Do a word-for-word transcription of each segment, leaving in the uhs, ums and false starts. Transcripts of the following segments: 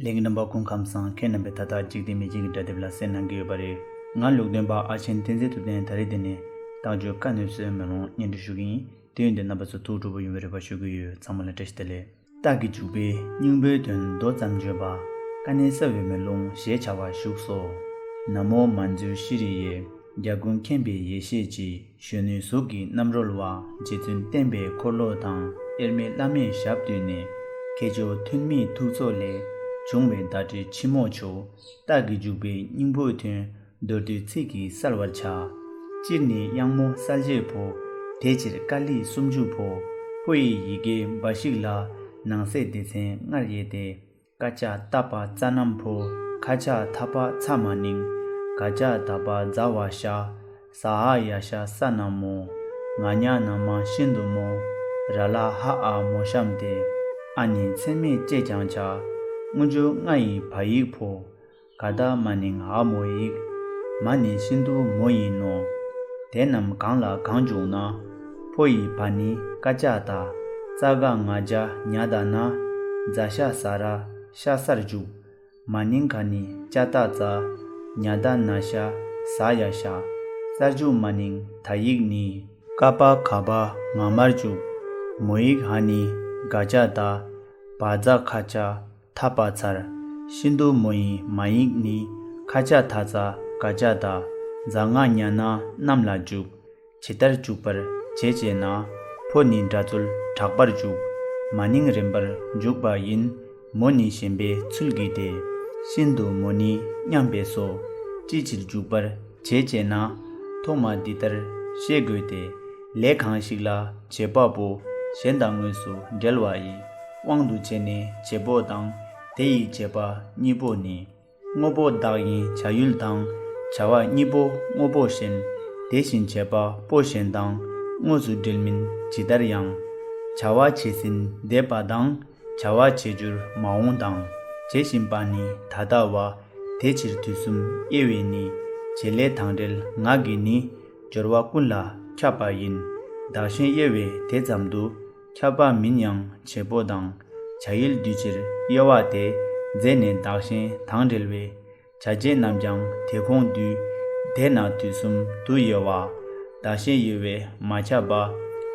ལྷན་རྒྱས་རྣམ་པ་སྐུ་ཁམས་བཟང་། ཁྱེད་རྣམ་པས་ད་ལྟ་འཇིག་རྟེན་མི་ཆོས་ཀྱི་སྒྲ་དེབ་ལ་གསན་གནང་གི་ཡོད་པ་རེད། ང་ལུགས་འདོན་པ་ཨ་ཆེན་བསྟན་འཛིན་ཐུབ་བསྟན། ད་རེས་འདི་ནས་རྟགས་བརྗོད་ཀ་ནས་སོན་མེ་ལོང་སྙན་སྒྲོན་ཞུ་གི་ཡིན། དུས་ཡུན་དེ་རྣམ་པ་ཚོ་ཐུགས་སྤྲོ་པོ་ཡོང་བའི་རེ་བ་ཞུ་གི་ཡོད། ཚང་མ་ལ་བཀྲ་ཤིས་བདེ་ལེགས། རྟགས་ཀྱི་འཇུག་པའི་སྙིང་པོའི་དོན་མདོ་ཙམ་བརྗོད་པ། ཀ་ནས་ས་འོད་མེ་ལོང་ཞེས་བྱ་བ་བཞུགས་སོ། ན་མོ་མཉྫུ་ཤྲཱི་ཡེ། རྒྱལ་ཀུན་མཁྱེན་པའི་ཡེ་ཤེས་ཀྱི། གཞོན་ནུའི་གཟུགས་ཀྱི་རྣམ་རོལ་བ། རྗེ་བཙུན་བསྟན་པའི་འཁོར་ལོ་དང་། དབྱེར་མེད་བླ་མའི་ཞབས་བཏུད་ནས། མཁས་མཆོག་ཐུན་མིན་ཐུགས་ཚོགས་ལས། བྱུང་བའི་ཟླ་སྤྲེལ་ཕྱི་མོ་ཆུ། རྟགས་ཀྱི་འཇུག་པའི་སྙིང་པོའི་དོན། མདོར་བསྡུས་ཚིག་གིས་གསལ་བར་བྱ། སྤྱིར་ནི་གཡང་མོ་གསལ་བྱེད་ཕོ། དེ་ཕྱིར་ཀ་ལི་སུམ་ཅུ་ཕོ། ཕོ་ཡི་ཡི་གེ་འབའ་ཞིག་ལ། ནང་གསེས་སྡེ་ཚན་སྔར་དབྱེ་སྟེ། ཀ་ཙ་ཏ་པ་ཙ་རྣམས་ཕོ། ཁ་ཙ་ཐ་པ་ཚ་མ་ནིང་། ག་ཙ་ད་པ་ཛ་བ་ཤ། ས་ཧ་ཡ་ཤ་ས་རྣམས་མོ། ང་ཉ་ན་མ་ཤིན་ཏུ་མོ། ར་ལ་ཧ་ཨ་མོ་གཤམ་སྟེ། ཨ་ནི་མཚན་མེད་ཅེས་ཀྱང་བྱ། སྔོན་འཇུག་ང་ཡི་བ་ཡིག་ཕོ། ག་ད་མ་ནིང་ཨ་མོ་ཡིག། མ་ནི་ཤིན་ཏུ་མོ་ཡིན་ནོ། དེ་རྣམས་གང་ལ་གང་འཇུག་ན། ཕོ་ཡི་བ་ནི་ཀ་ཙ་ད། ཙ་ག་ང་ཛ་ཉ་ད་ན། ཛ་ཤ་ས་ར་ཤ་སར་འཇུག། མ་ནིང་ག་ནི་ཙ་ཏ་ཙ། ཉ་ད་ན་ཤ་ཟ་ཡ་ཤ། སར་འཇུག་མ་ནིང་ད་ཡིག་ནི། ཀ་པ་ག་བ་ང་མར་འཇུག། མོ་ཡིག་ཧ་ནི་ག་ཙ་ད། བ་ཛ་ཁ་ཙ། ཐ་པ་ཚར། ཤིན་ཏུ་མོ་ཡི་མ་ཡིག་ནི། ཁ་ཙ་ཐ་ཙ་ག་ཙ་ད། ཛ་ང་ཉ་ན་རྣམས་ལ་འཇུག། ཇི་ལྟར་འཇུག་པར་བྱེད་ཅེ་ན། ཕོ་ནི་སྒྲ་ཚུལ་དྲག་པར་འཇུག། མ་ནིང་རིམ་པར་འཇུག་པ་ཡིན། མོ་ནི་ཞན་པའི་ཚུལ་གྱིས་ཏེ། ཤིན་ཏུ་མོ་ནི་མཉམ་པས་སོ། ཅི་ཕྱིར་འཇུག་པར་བྱེད་ཅེ་ན། ཐོག་མ་འདི་ལྟར་ཤེས་དགོས་ཏེ། ལས་གང་ཞིག་ལ་བྱེད་པ་པོ་གཞན་དང་དངོས་སུ་འབྲེལ་བ་ཡི་དབང་དུ་བྱས་ནས་བྱེད་པོ་དང་། དེ་ཡི་བྱེད་པ་གཉིས་པོ་ནི། དངོས་པོ་བདག་ཡིན་བྱ་ཡུལ་དང་། བྱ་བ་གཉིས་པོ་དངོས་པོ་གཞན། དེ་བཞིན་བྱེད་པ་པོ་གཞན་དང་དངོས་སུ་འབྲེལ་མིན་ཇི་ལྟར་ཡང་། བྱ་བ་བྱས་ཟིན་འདས་པ་དང་། བྱ་བ་བྱེད་འགྱུར་མ་འོངས་དང་། བྱེད་བཞིན་པ་ནི་ད་ལྟ་བ། དེ་ཕྱིར་དུས་གསུམ་དབྱེ་བས་ནི། བྱེད་ལས་དང་འབྲེལ་ངག་གི་ནི། སྦྱོར་བ་ཀུན་ལ་ཁྱབ་པ་ཡིན། བདག་གཞན་དབྱེ་བས་དེ་ཙམ་དུ། ཁྱབ་པ་མིན་ཡང་བྱེད་པོ་དང་། བྱ་ཡུལ་འདུས་ཕྱིར་དབྱེ་བ་དེ། མཛད་ནས་བདག་གཞན་དང་འབྲེལ་བའི། བྱ་བྱེད་རྣམས་ཀྱང་དེ་ཁོངས་འདུས། དེས་ན་དུས་གསུམ་དུ་དབྱེ་བ། བདག་གཞན་དབྱེ་བས་མ་ཁྱབ་པ།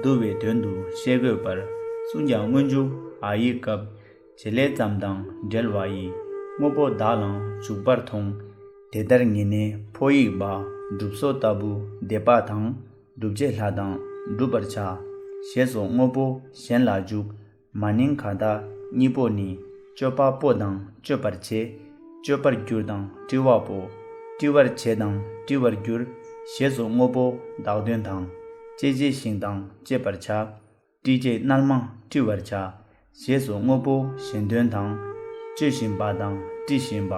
བསྡུ་བའི་དོན་དུ་ཤེས་དགོས་པར། གསུངས་ཀྱང་སྔོན་འཇུག་འ་ཡི་སྐབས། བྱེད་ལས་ཙམ་དང་འབྲེལ་བ་ཡི། དངོས་པོ་བདག་ལའང་འཇུག་པར་མཐོང་། དེ་ལྟར་ངེས་ནས་ཕོ་ཡིག་པ། སྒྲུབ་སོ་ལྟ་བུ་འདས་པ་དང་། སྒྲུབ་བྱེད་ལྷ་དང་སྒྲུབ་པར་བྱ། ཞེས་སོགས་དངོས་པོ་གཞན་ལ་འཇུག། མ་ནིང་ག་ད་གཉིས་པོ་ནི། སྤྱོད་པ་པོ་དང་སྤྱོད་པར་བྱེད། སྤྱོད་པར་འགྱུར་དང་སྤྲུལ་བ་པོ། སྤྲུལ་བར་བྱེད་དང་སྤྲུལ་བར་འགྱུར། ཞེས་སོགས་དངོས་པོ་བདག་དོན་དང་། སྤྱད་བྱེད་ཞིང་དང་སྤྱད་པར་བྱ། སྤྲུལ་བྱེད་རྣལ་མ་སྤྲུལ་བར་བྱ། ཞེས་སོགས་དངོས་པོ་གཞན་དོན་དང་། སྤྱོད་བཞིན་པ་དང་སྤྲུལ་བཞིན་པ།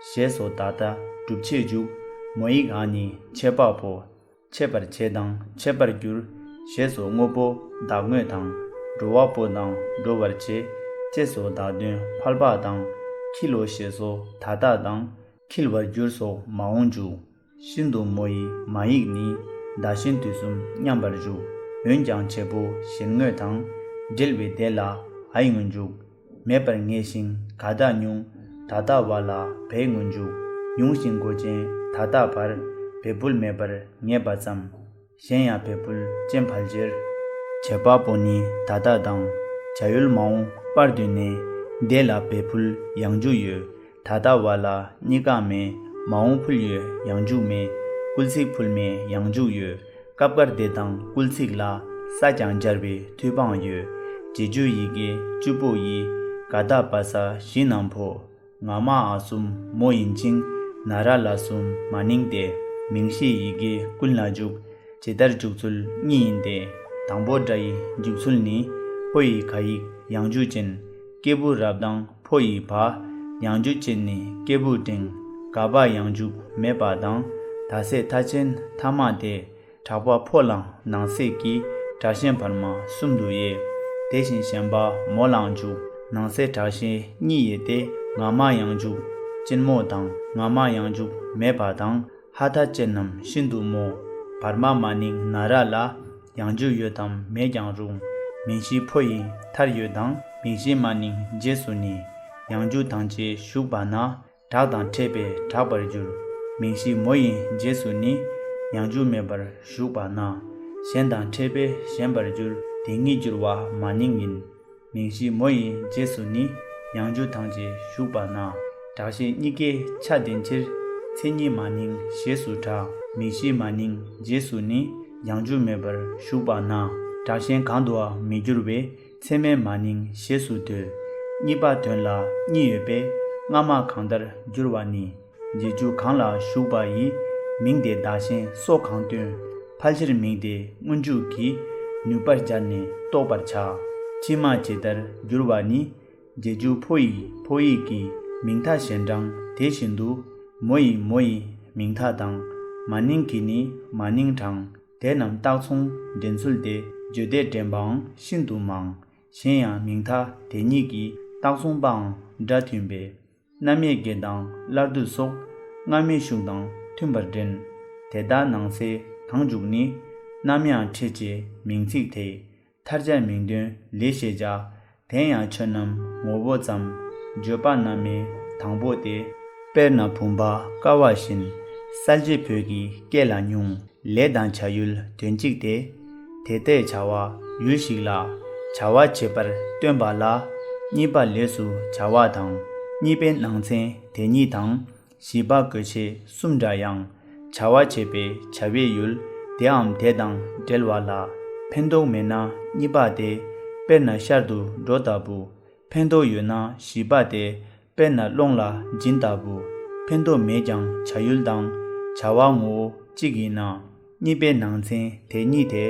ཞེས་སོགས་ད་ལྟ་སྒྲུབ་བྱེད་འཇུག། མོ་ཡིག་འ་ནི་འཆད་པ་པོ། འཆད་པར་བྱེད་དང་འཆད་པར་འགྱུར། ཞེས་སོགས་དངོས་པོ་བདག་དངོས་དང་། འགྲོ་བ་པོ་དང་འགྲོ་བར་བྱེད། ཅེས་སོགས་བདག་དོན་ཕལ་པ་དང་། འཁྱིལ་ལོ་ཞེས་སོགས་ད་ལྟ་དང་། འཁྱིལ་བར་འགྱུར་སོགས་མ་འོངས་འཇུག། ཤིན་ཏུ་མོ་ཡི་མ་ཡིག་ནི། བདག་གཞན་དུས་གསུམ་མཉམ་པར་འཇུག། འོན་ཀྱང་བྱེད་པོ་གཞན་དངོས་དང་། འབྲེལ་བའི་དེ་ལ་འ་ཡི་སྔོན་འཇུག། མེད་པར་ངེས་ཤིང་ག་ད་ཉུང་། ད་ལྟ་བ་ལ་བའི་སྔོན་འཇུག། ཉུང་ཞིང་མགོ་ཅན་ད་ལྟ་བར། བའི་ཕུལ་མེད་པར་ངེས་པ་ཙམ། གཞན་ཡང་བའི་ཕུལ་ཅན་ཕལ་ཆེར། བྱེད་པ་པོ་ནི་ད་ལྟ་དང་། བྱ་ཡུལ་མ་འོངས་པར་འདུས་ནས། དེ་ལ་བའི་ཕུལ་ཡང་འཇུག་ཡོད། ད་ལྟ་བ་ལ་གཉིས་ཀ་མེད། མ་འོངས་ཕུལ་ཡོད་ཡང་འཇུག་མེད། སྐུལ་ཚིག་ཕུལ་མེད་ཡང་འཇུག་ཡོད། སྐབས་འགར་དེ་དང་སྐུལ་ཚིག་ལ། ས་ཀྱང་སྦྱར་བའི་མཐུ་དཔང་ཡོད། རྗེས་འཇུག་ཡི་གེ་བཅུ་པོ་ཡི། ག་ད་བ་ས་བཞི་རྣམས་ཕོ། ང་མ་འ་གསུམ་མོ་ཡིན་ཅིང་། ན་ར་ལ་གསུམ་མ་ནིང་སྟེ། མིང་གཞིའི་ཡི་གེ་ཀུན་ལ་འཇུག། ཇི་ལྟར་འཇུག་ཚུལ་གཉིས་ཡིན་ཏེ། དང་པོ་སྒྲ་ཡི་འཇུག་ཚུལ་ནི། ཕོ་ཡི་ག་ཡིག་ཡང་འཇུག་ཅན། སྐྱེས་བུ་རབ་དང་ཕོ་ཡི་བ། ཡང་འཇུག་ཅན་ནི་སྐྱེས་བུ་འབྲིང་། ག་བ་ཡང་འཇུག་མེད་པ་དང་། ད་ཟེར་མཐའ་ཅན་ཐ་མ་སྟེ། དྲག་པ་ཕོ་ལའང་ནང་གསེས་ཀྱི་དྲག་ཞན་བར་མ་གསུམ་དུ་དབྱེ། དེ་བཞིན་གཞན་པ་མོ་ལའང་འཇུག། ནང་གསེས་དྲག་ཞན་གཉིས་དབྱེ་སྟེ། ང་མ་ཡང་འཇུག་ཅན་མོ་དང་། ང་མ་ཡང་འཇུག་མེད་པ་དང་། ཧ་ད་ཅན་རྣམས་ཤིན་ཏུ་མོ། བར་མ་མ་ནིང་ན་ར་ལ། ཡང་འཇུག་ཡོད་དམ་མེད་ཀྱང་རུང་། མིང་གཞི་ཕོ་ཡི་མཐར་ཡོད་དང་། མིང་གཞི་མ་ནིང་རྗེས་སུ་ནི། ཡང་འཇུག་དང་བཅས་ཞུགས་པ་ན། དྲག་དང་ཕྲད་པས་དྲག་པར་འགྱུར། མིང་གཞི་མོ་ཡི་རྗེས་སུ་ནི། ཡང་འཇུག་མེད་པར་ཞུགས་པ་ན། ཞན་དང་ཕྲད་པས་ཞན་པར་འགྱུར། དེ་ཉིད་འགྱུར་བ་མ་ནིང་ཡིན། མིང་གཞི་མོ་ཡི་རྗེས་སུ་ནི། ཡང་འཇུག་དང་བཅས་ཞུགས་པ་ན། དྲག་ཞན་གཉིས་ཀའི་ཆ་ལྡན་ཕྱིར། མཚན་ཉིད་མ་ནིང་ཞེས་སུ་གྲགས། མིང་གཞི་མ་ནིང་རྗེས་སུ་ནི། ཡང་འཇུག་མེད་པར་ཞུགས་པ་ན། དྲག་ཞན་གང་དུའང་མི་འགྱུར་བས། མཚན་མེད་མ་ནིང་ཞེས་སུ་འདོད། གཉིས་པ་དོན་ལ་གཉིས་ཡོད་པས། སྔ་མ་གང་ལྟར་འགྱུར་བ་ནི། རྗེས་འཇུག་གང་ལ་ཞུགས་པ་ཡི། མིང་དེ་བདག་གཞན་སོགས་གང་སྟོན། ཕལ་ཆེར་མིང་དེ་སྔོན་འཇུག་གི། ནུས་པར་སྦྱར་ནས་རྟོགས་པར་བྱ། ཕྱི་མ་ཇི་ལྟར་འགྱུར་བ་ནི། རྗེས་འཇུག་ཕོ་ཡི་ཕོ་ཡིག་གི། མིང་མཐའ་གཞན་གྲངས་དེ་བཞིན་དུ། མོ་ཡི་མོ་ཡི་མིང་མཐའ་དང་། མ་ནིང་གི་ནི་མ་ནིང་གྲངས། དེ་རྣམས་རྟགས་མཚུངས་འདྲེན་ཚུལ་ཏེ། བརྗོད་བདེ་འདྲེན་པའང་ཤིན་ཏུ་མང་། གཞན་ཡང་མིང་མཐའ་དེ་ཉིད་ཀྱི། རྟགས་མཚུངས་པའང་སྒྲ་མཐུན་པས། རྣམ་དབྱེ་བརྒྱད་དང་སླར་བསྡུ་སོགས། སྔ་མའི་ཤུགས་དང་མཐུན་པར་འདྲེན། དེ་དག་ནང་གསེས་གང་འཇུག་ནི། རྣམ་དབྱེའང་ཕྲད་ཅེས་མིང་ཚིག་དེ། མཐར་བྱ་མིང་དོན་ལས་ཤེས་བྱ། དེ་ཡང་ཆོས་རྣམས་ངོ་བོ་ཙམ། བརྗོད་པ་རྣམ་དབྱེ་དང་པོ་སྟེ། དཔེར་ན་བུམ་པ་ཀ་བ་བཞིན། གསལ་བྱེད་བོད་ཀྱི་སྐད་ལ་ཉུང་། ལས་དང་བྱ་ཡུལ་དོན་གཅིག་སྟེ། དེ་ལྟས་བྱ་བ་ཡུལ་ཞིག་ལ། བྱ་བ་བྱེད་པར་སྟོན་པ་ལ། གཉིས་པ་ལས་སུ་བྱ་བ་དང་། གཉིས་པའི་ནང་ཚན་དེ་ཉིད་དང་། བཞི་པ་དགོས་ཆེད་གསུམ་འདྲ་ཡང་། བྱ་བ་བྱེད་པའི་བྱ་བའི་ཡུལ། དེའམ་དེ་དང་འབྲེལ་བ་ལ། ཕན་འདོགས་མེད་ན་གཉིས་པ་སྟེ། དཔེར་ན་ཤར་དུ་འགྲོ་ལྟ་བུ། ཕན་འདོགས་ཡོད་ན་བཞི་པ་སྟེ། དཔེར་ན་སློང་ལ་སྦྱིན་ལྟ་བུ། ཕན་འདོགས་མེད་ཀྱང་བྱ་ཡུལ་དང་། བྱ་བ་ངོ་བོ་གཅིག་ཡིན་ན། གཉིས་པའི་ནང་ཚན་དེ་ཉིད་དེ།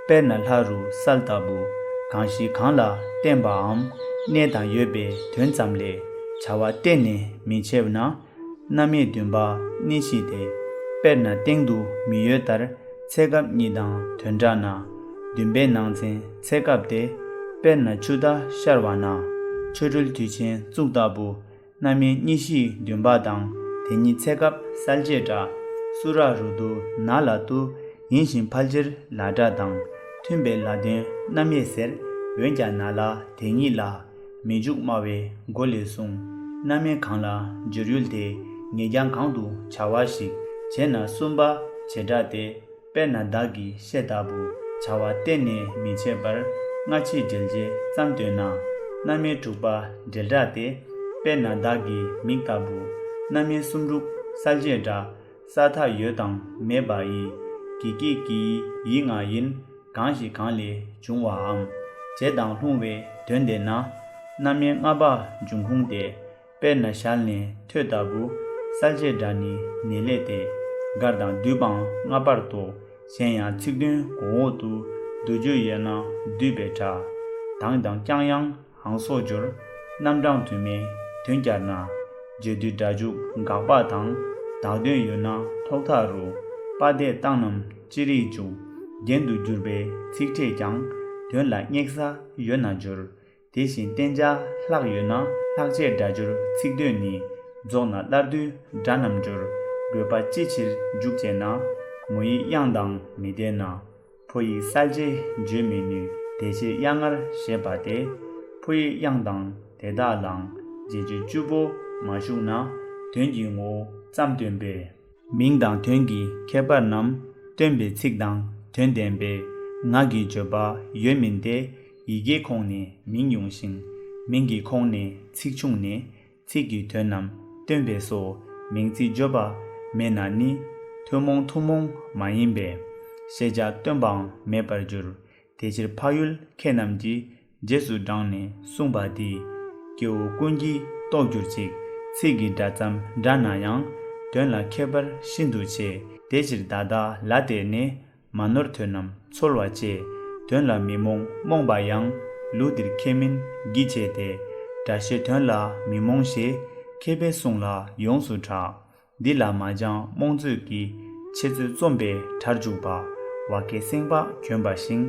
དཔེར་ན་ལྷ་རུ་གསལ་ལྟ་བུ། གང་ཞིག་གང་ལ་བརྟེན་པའམ། གནས་དང་ཡོད་པའི་དོན་ཙམ་ལས། བྱ་བ་གཏན་ནས་མི་བྱེད་ན། རྣམ་དབྱེ་བདུན་པ་གནས་གཞི་སྟེ། དཔེར་ན་སྟེང་དུ་མི་ཡོད་ལྟར། ཚེ་སྐབས་གཉིས་དང་དོན་འདྲ་ན། བདུན་པའི་ནང་ཚན་ཚེ་སྐབས་ཏེ། དཔེར་ན་ཆུ་ཟླ་ཤར་བ་ན། ཆོ་འཕྲུལ་དུས་ཆེན་བཙུགས་ལྟ་བུ། རྣམ་དབྱེ་གནས་གཞི་བདུན་པ་དང་། དེ་ཉིད་ཚེ་སྐབས་གསལ་བྱེད་འདྲ། སུ་ར་རུ་དུ་ན་ལ་ཏུ། ཡིན་ཞིང་ཕལ་ཆེར་ལ་སྒྲ་དང་། མཐུན་པའི་ལ་དོན་རྣམ་དབྱེ་ཟེར། འོན་ཀྱང་ན་ལ་དེ་ཉིད་ལ། མི་འཇུག་སྨྲ་བའི་མགོ་ལས་གསུངས། རྣམ་དབྱེ་གང་ལ་སྦྱོར་ཡུལ་དེ། ངེས་ཀྱང་གང་དུ་བྱ་བ་ཞིག་བྱས་ན་གསུམ་པ་བྱེད་སྒྲ་སྟེ། དཔེར་ན་བདག་གིས་བཤད་ལྟ་བུ། བྱ་བ་གཏན་ནས་མི་བྱེད་པར། སྔ་ཕྱི་འབྲེལ་བྱེད་ཙམ་སྟོན་ན། རྣམ་དབྱེ་དྲུག་པ་འབྲེལ་སྒྲ་སྟེ། དཔེར་ན་བདག་གི་མིག་ལྟ་བུ། རྣམ་དབྱེ་གསུམ་དྲུག་གསལ་བྱེད་འདྲ། ས་མཐའ་ཡོད་དང་མེད་པ་ཡི། གི་ཀྱི་གི་ཡི་ང་ཡིན། གང་ཞིག་གང་ལས་བྱུང་བའམ། བྱེད་དང་ལྷུང་བའི་དོན་དེ་ན། རྣམ་དབྱེ་ལྔ་པ་འབྱུང་ཁུངས་ཏེ། དཔེར་ན་ཞལ་ནས་ཐོས་ལྟ་བུ། གསལ་བྱེད་སྒྲ་ནི་ནི་ལས་ཏེ། དགར་དང་བསྡུས་པའང་ལྔ་པར་རྟོགས། གཞན་ཡང་ཚིག་དོན་གོང་འོག་ཏུ། བསྡུ་རྒྱུ་ཡོད་ན་བསྡུས་པའི་སྒྲ། དང་དང་ཀྱང་ཡང་འང་སོགས་སྦྱོར། རྣམ་གྲངས་དུ་མའི་དོན་བསྐྱར་ན། རྗེས་ཟློས་སྒྲ་འཇུག་དགག་པ་དང་། བདག་དོན་ཡོད་ན་ཐོག་མཐའ་རུ། པ་སྟེ་རྟགས་རྣམས་ཅི་རིགས་འཇུག་རྒྱན་དུ་གྱུར་པའི་ཚིག་ཕྲད་ཀྱང་། དོན་ལ་བསྙེགས་ས་ཡོད་ན་སྦྱོར། དེ་བཞིན་བསྟན་བྱ་ལྷག་ཡོད་ན། ལྷག་བཅས་སྒྲ་སྦྱོར་ཚིག་དོན་ནི། རྫོགས་ན་སླར་བསྡུའི་སྒྲ་རྣམས་སྦྱོར། དགོས་པ་ཅི་ཕྱིར་འཇུག་ཅེ་ན། མོ་ཡིག་དབྱངས་དང་མི་ལྡན་ན། ཕོ་ཡིག་གསལ་བྱེད་བརྗོད་མི་ནུས། དེ་ཕྱིར་དབྱངས་སྔར་ཞེས་པ་སྟེ། ཕོ་ཡིག་དབྱངས་དང་དེ་དག་ལའང་། རྗེས་འཇུག་བཅུ་པོ་མ་ཞུགས་ན། དོན་གྱི་ངོ་བོ་ཙམ་སྟོན་པས། མིང་དང་དོན་གྱི་ཁྱད་པར་རྣམས། སྟོན་པའི་ཚིག་དང་དོན་ལྡན་པས། ངག་གི་བརྗོད་པ་ཡོད་མིན་ཏེ། ཡི་གེའི་ཁོངས་ནས་མིང་ཡོང་ཞིང་། མིང་གི་ཁོངས་ནས་ཚིག་ཕྱུང་ནས། ཚིག་གི་དོན་རྣམས་སྟོན་པས་སོ། མིང་ཚིག་བརྗོད་པ་མེད་ན་ནི། ཐུན་མོང་ཐུན་མོང་མ་ཡིན་པས། ཤེས་བྱ་སྟོན་པའང་མེད་པར་འགྱུར། དེ་ཕྱིར་འཕགས་ཡུལ་མཁས་རྣམས་ཀྱིས། རྗེས་སུ་འབྲངས་ནས་གསུངས་པ་འདི། སྐྱེ་བོ་ཀུན་གྱིས་རྟོགས་གྱུར་ཅིག་ཚིག་གི་སྒྲ་ཙམ་འདྲ་ན་ཡང་། དོན་ལ་ཁྱད་པར་ཤིན་ཏུ་ཆེ། དེ་ཕྱིར་བདག་བདག་ལ་བལྟས་ནས། མ་ནོར་དོན་རྣམས་འཚོལ་བར་བྱེད། དོན་ལ་མི་རྨོངས་རྨོངས་པ་ཡང་། ལུགས་འདིར་མཁས་མིན་གྱིས་བྱས་ཏེ། སྒྲ་ཤེས་དོན་ལ་མི་རྨོངས་ཞེས། མཁས་པའི་གསུང་ལ་ཡོངས་སུ་གྲགས། འདི་ལ་མ་སྦྱངས་རྨོངས་ཚོད་ཀྱིས། འཆད་རྩོད་རྩོམ་པའི་གྲར་འཇུག་པ། བ་སྐད་སེང་བག་གྱོན་པ་བཞིན།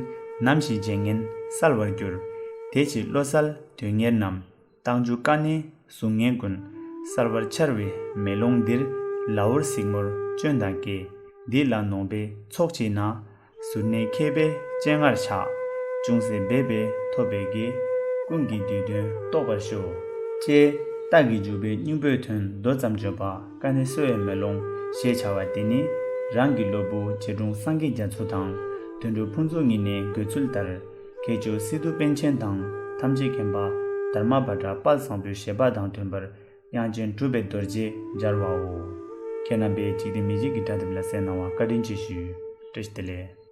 ནམ་ཞིག་བརྗེད་ངན་གསལ་བར་འགྱུར། དེ་ཕྱིར་བློ་གསལ་དོན་གཉེར་རྣམས། རྟགས་འཇུག་དཀའ་གནད་གཟུགས་བརྙན་ཀུན། གསལ་བར་འཆར་བའི་མེ་ལོང་འདིར། ལ་འུར་གཟིགས་མོར་སྐྱོན་དང་བཀས། འདི་ལ་ནོངས་པའི་ཚོགས་མཆིས་ན། གཟུར་གནས་མཁས་པའི་སྤྱན་སྔར་ཕྱག་ཅུང་ཟད་སྦས་པས་ཐོབ་པའི་དགེ། ཀུན་གྱིས་བསྡུས་དོན་རྟོགས་པར་ཤོག་ཅེས་ རྟ་གི་རྒྱུག་པའི་སྙིང་པོའི་དོན་མདོ་ཙམ་བརྗོད་པ། ཀ་ནས་གསོ་བའི་མེ་ལོང་ཞེས་བྱ་བ་དེ་ནི། རང་གི་སློབ་བུ་རྗེ་དྲུང་སངས་རྒྱས་རྒྱ་མཚོ་དང་། དོན་གྲུབ་ཕུན་ཚོགས་གཉིས་ནས་དགོས་ཚུལ་ལྟར། མཁས་མཆོག་སི་ཏུ་པཎ་ཆེན་དང་། ཐམས་ཅད་མཁྱེན་པ་དྷརྨ་པ་ཏྲ་དཔལ་བཟང་པོའི་བཞེད་པ་དང་མཐུན་པར། དབྱངས་ཅན་གྲུབ་པའི་རྡོ་རྗེས་སྦྱར་བའོ། ཁྱེད་རྣམ་པས་འཇིག་རྟེན་མི་མཇེད་ཀྱི་དྲ་དེབ་ལ་གསན་གནང་བ་བཀའ་དྲིན་ཆེ་ཞུ། བཀྲ་ཤིས་བདེ་ལེགས།